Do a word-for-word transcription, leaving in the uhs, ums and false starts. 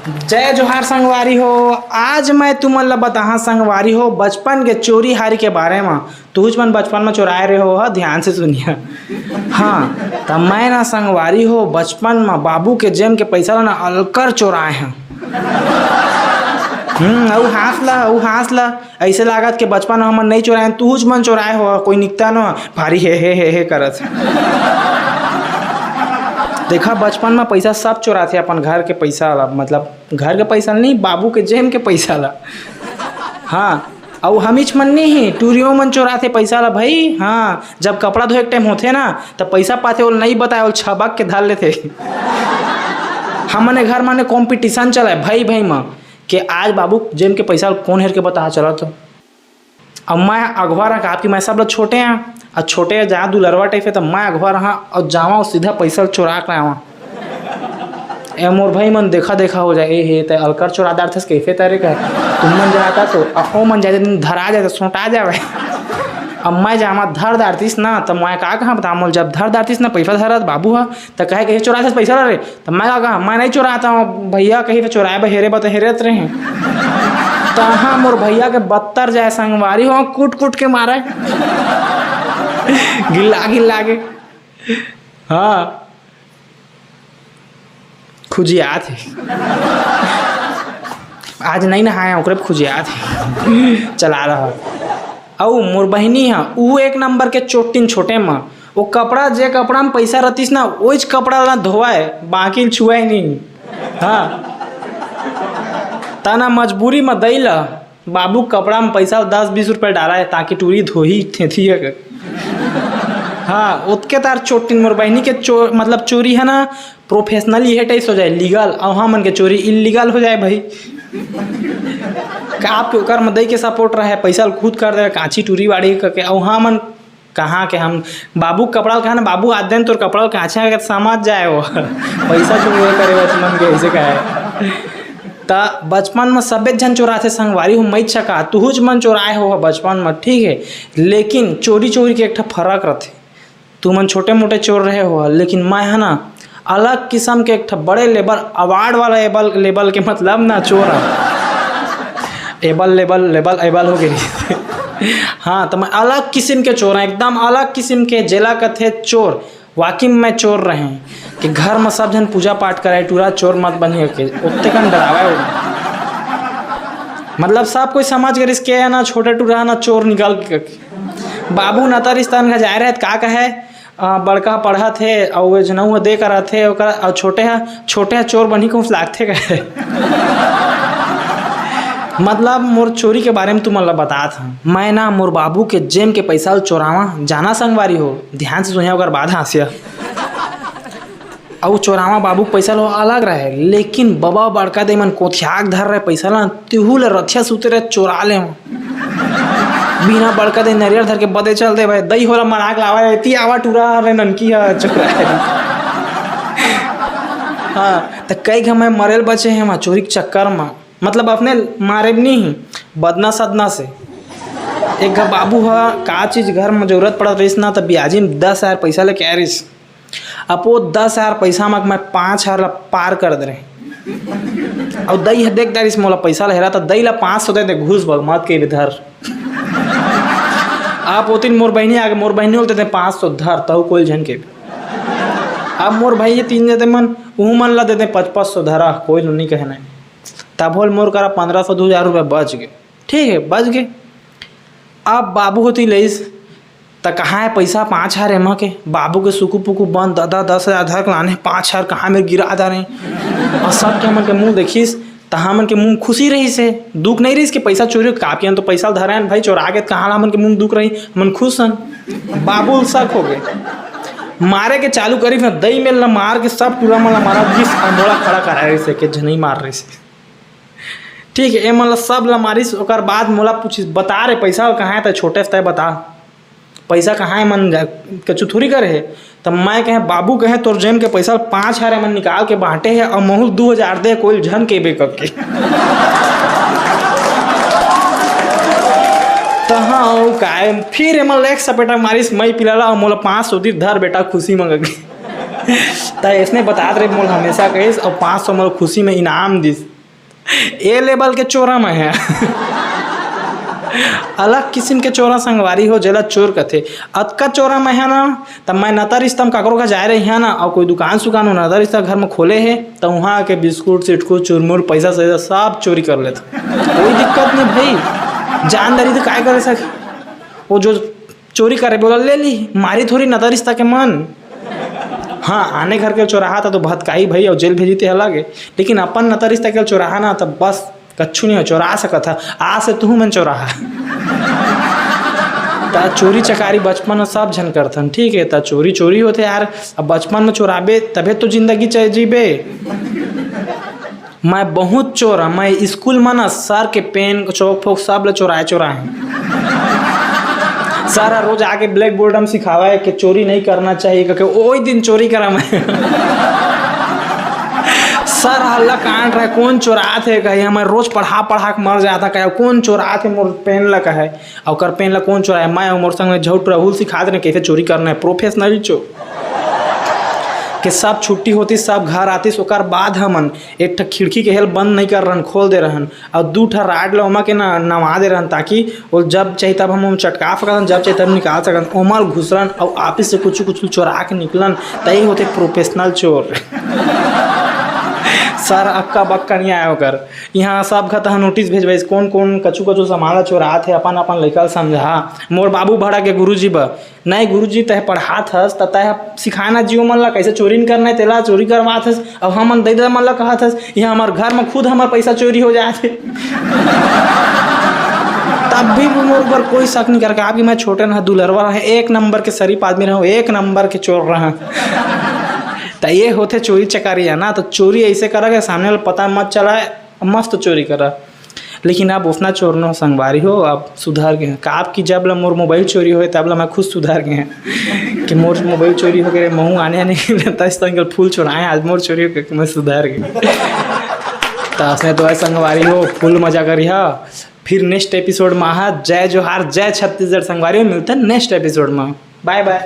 जय जोहार संगवारी हो। आज मैं तुमन ला बताहा संगवारी हो, बचपन के चोरी हारी के बारे म। तुहूच मन बचपन म चोराए रहे हो ह, ध्यान से सुनिया। हाँ, त मैं ना संगवारी हो, बचपन म बाबू के जेम के पैसा ला ना अलकर चोराए हंव। हम्म, अउ हाँस ला, अउ हाँस ला। ऐसे लागत के बचपन हमन नहीं चोराए, तुहूच मन चोराए हो, कोई निकता न, भारी हे, हे, हे, हे करत। देखा, बचपन म पैसा सब चोराथे, अपन घर के पैसा ला, मतलब, घर के पैसा नहीं, बाबू के जेम के पैसा ला। हाँ, अउ हमीच मन नहीं ही, टूरियो मन चोराथे पैसा ला भाई। हाँ, जब कपड़ा धोए के टाइम होथे ना, त पैसा पाथे, ओला नहीं बताए, ओला छबक के धर लेथे। हमन घर माने competition चलाए भाई भाई म, के आज बाबू जेम के पैसा ला कोन हेर के बताहा चलत हो। अब मैं अघवा रहा, काबर कि मैं सब ला छोटे हैं, अउ छोटे जा दुलरवा टाइप है, त मैं अघवा रहा अउ जावा अउ सीधा पैसा ला चोरा के लावा। ए मोर भाई मन देखा देखा हो जाए, "ए हे, तै अलकर चोरा डारथस कइसे तरे कर?" तुम मन जाता तो, अहो मन जाते दिन धरा जाए तो सोटा जावे। अब मैं जामा धर डारतीस ना, त मैं का कहा बता, मोल जब धर डारतीस ना पैसा धरत बाबू ह, त कहे, "कहे चोराथस पैसा ला रे?" त मैं का कहा, "मैं नहीं चोराता हूँ भैया, कहीं तो चोराए बर हेरे बर तो हेरत रहे।" तहाँ मोर भैया के बत्तर जाए संगवारी हो, कूट कूट के मारे। गिल्ला गिल्ला के। हाँ। खुजियात हे। आज नहीं नहाया, ओकरे खुजियात हे। चला रहा। अउ मोर बहिनी ह, ऊ एक नंबर के चोटिन छोटे म। वो कपड़ा, जे कपड़ा म पैसा रहतीस ना, ओइच कपड़ा ला धोवाए, बाकी ल छुआए नहीं। हाँ। तना मजबूरी म दई ल बाबू कपड़ा म पैसा दस बीस रुपया डाला है, ताकि टूरी धोही थेथी है। हाँ, ओतके तार चोटिन मोर बहिनी के चो-, मतलब चोरी है ना, professional इहे type से हो जाए, legal। अउ हमन के चोरी illegal हो जाए भाई। का आपके ओकर म दई के support रहे, पैसा ल खुद कर दे, काची टूरी बाड़ी करके। अउ हमन कहाँ के हम बाबू के कपड़ा ल कहा ना, बाबू आज दिन तोर कपड़ा ल काछे के समझ जाए वो। पैसा चोरी करे बचपन के ऐसे कहे। त बचपन म सबे झन चोराथे संगवारी हो, मई छका, तुहुच मन चोराए हो बचपन म, ठीक है, लेकिन चोरी चोरी के एक ठा फर्क रथे। तुमन छोटे मोटे चोर रहे हो, लेकिन मैं है ना, अलग किस्म के एक ठा बड़े level, award वाला एबल, लेवल के मतलब ना चोर है। एबल, लेवल, लेवल, एबल हो गई। हाँ, तो मैं अलग किस्म के चोर हैं, एकदम अलग किस्म के, जेला कथे चोर। वाकई में मैं चोर रहे हैं कि घर में सब जन पूजा पाठ कराए, टूरा चोर मत बनिए के, उत्ते कन डरावा है वो। मतलब सब कोई समझ गए, इसके है ना, छोटे टूरा है ना, चोर निकल के। बाबू नतरिस्तान का जाए रहे, त का कहे, अ, बड़का पढ़त हे, अउ वो जनऊ ह दे करत हे, ओकर, अउ छोटे ह, छोटे ह चोर बनही कहूँ से लागथे कहे। मतलब, मोर चोरी के बारे में तुमन ला बतात हूँ। मैं ना, मोर बाबू के जेम के पैसा ल चोरावा, जाना संगवारी हो, ध्यान से सुनिया, ओकर बाद हाँसिया। अउ चोरावा बाबू के पैसा लो अलग रहे, लेकिन बबा बड़का दे मन कोथियाक धर रहे पैसा ला, तिहू ले रथिया सुते रहे चोरा ले। बिना बड़का दे नरियर धर के बदे चल दे भाई, दई होला मनाक लावा रे, ती आवा टूरा रे ननकी ह चोरा है। हाँ, त कई घ मैं मरेल बचे हैं वहाँ चोरी के चक्कर में, मतलब अपने मारे भी नहीं, बदना सदना से। एक घ बाबू ह का चीज घर में जरूरत पड़त रहिस ना, त ब्याजी में दस हजार पैसा लेके आए रहिस। अब वो दस हजार पैसा म मैं पाँच हजार ला पार कर दे रहे। अब दई ह देख डारिस मोला पैसा ला हेरा, त दई ला पाँच सौ दे दे, घूस बग मत के इधर। आप ओतिन मोर बहिनी आगे, मोर बहिनी बोलते थे पाँच सौ धर, तहु कोई झन के। अब मोर भाई ये तीन जते मन, उहू मन ला दे दे पाँच पाँच सौ धरा, कोई लो नहीं कहे नहीं। तब होल मोर करा पन्द्रह सौ, दो हजार रुपये बच गए। ठीक है, बच गए। अब बाबू होती लईस, त कहाँ है पैसा पाँच हजार एमा के? बाबू के सुकु पुकु बंद, दादा दस हजार धर के लाने, पाँच हजार कहाँ मेर गिरा डारे। और सब के हमन के मुंह देखिस, त हमन के मुंह खुशी रहिस हे, दुख नहीं रहिस कि पैसा चोरी हो, कापियन तो पैसा धरे हैं भाई, चोरा के, त कहाँ ला हमन के मुंह दुख रही, हमन खुश हन। बाबू शक हो गए, मारे के चालू करी, फिर दई मेल ला मार के सब टूरा मन ला मारा दिस, और मोला खड़ा कराए रहिस हे, के झनई मार रहिस हे। ठीक है, ए मन ला सब ला मारिस, ओकर बाद मोला पूछिस, "बता रे, पैसा कहाँ है?" त छोटे से तय बता, पैसा कहाँ है? मन जा-, कछु थोड़ी करे है। त मैं कहे, "बाबू कहे, तोर जेम के पैसा पाँच हजार एमन निकाल के बांटे है और महू दू हजार दे, कोई झन के बे करके।" त हाँ, वो काय, फिर एमन ला एक सपेटा मारिस, मैं पिलाला और मोला पाँच सौ दी, "धर बेटा, खुशी मंग के।" त इसने बतात रहे, मोला हमेशा कहिस और पाँच सौ मोला खुशी में इनाम दिस। ए लेवल के चोरा मैं हे। अलग किसिम के चोरा संगवारी हो, जेला चोर कथे। अतका चोरा मैं हे ना, तब मैं नता रिश्ता म काकरो का जाए रही है ना, अउ कोई दुकान सुकान हो नता रिश्ता घर में खोले हे, त उहाँ आके बिस्कुट, सिटकू, चुरमुर, पैसा सैसा सब चोरी कर लेता। कोई दिक्कत नहीं भाई, जान डरी तो काय करे सके। वो जो चोरी करे बोला ले ली, मारी थोड़ी नता रिश्ता के मन। हाँ, आने घर के चोराहा था तो भतकाई भाई और जेल भेजी ते अलग है, लेकिन अपन नता रिश्ता के चोराहा ना, तब बस कच्छु नहीं हो, चोरा सकत हा। आज से तुहू मन चोराहा। ता चोरी चकारी बचपन में सब झन करथन, ठीक है? ता चोरी चोरी होथे यार। अब बचपन में चोराबे तबे तो जिंदगी चल जीबे। मैं बहुत चोर हूँ। मैं स्कूल में ना सर के पेन, चौक फोक सब ले चोराए चोराए। सर ह रोज आके ब्लैक बोर्ड में सिखावा है कि चोरी नहीं करना चाहिए, करके ओही दिन चोरी करा मैं। सर हल्ला कांड रहे, कौन चोरात है कहे, हमें रोज पढ़ा पढ़ा के मर जाता कहे, कौन चोरात है मोर पेन ला कहे, और कर पेन ला कौन चोराए? मैं और मोर संग में झूठ राहुल सिखा देने कैसे चोरी करना है, प्रोफेशनल चोर। के सब छुट्टी होती, सब घर आतीस, ओकर बाद हमन एक ठा खिड़की के हेल बंद नहीं कर रहन, खोल दे रहन, और दू ठा राड ल ओमा के ना नवा दे रहन, ताकि वो जब चाही तब हम ओमा चटका सकन, जब चाही तब निकाल सकन। ओमा घुसरन और ऑफिस से कुछ कुछ चोरा के निकलन, तई होते प्रोफेशनल चोर। सर अक्का बक्का नहीं आया ओकर। यहाँ सब घर तहा नोटिस भेजवाइस, कौन कौन कछु कछु सामान ला चोरात है, अपन अपन लइका ल समझा। मोर बाबू भड़ा के गुरुजी बा, नहीं गुरुजी, तय पढ़ात हस, त तय सिखाना जियो मन ला कैसे चोरी न करना है, तेला चोरी करवात हस। अब हमन दई ददा मन ला कहत हस, यहाँ हमार घर में खुद हमार पैसा चोरी हो जात है। तब भी मोर ऊपर कोई शक नहीं करके, आपकी मैं छोटे ना दुलरवा रहे, एक नंबर के शरीफ आदमी रहूँ, एक नंबर के चोर रहा। त ये होते चोरी चकारी है ना, तो चोरी ऐसे करा के सामने वाला पता मत चलाए, मस्त चोरी करा। लेकिन अब ओसना चोर नो संगवारी हो, अब सुधर गए हैं। का आपकी जब ला मोर मोबाइल चोरी होए, तब ला मैं खुद सुधर गए हैं कि मोर मोबाइल चोरी हो गए, महू आने आने के लिए दस तंगल फूल चुराए, आज मोर चोरी हो गए, मैं सुधर गए। तो असने तो है संगवारी हो, फुल मजा करिहा। फिर नेक्स्ट एपिसोड में आहा। जय जोहार, जय छत्तीसगढ़ संगवारी हो, मिलते हैं नेक्स्ट एपिसोड में। बाय बाय।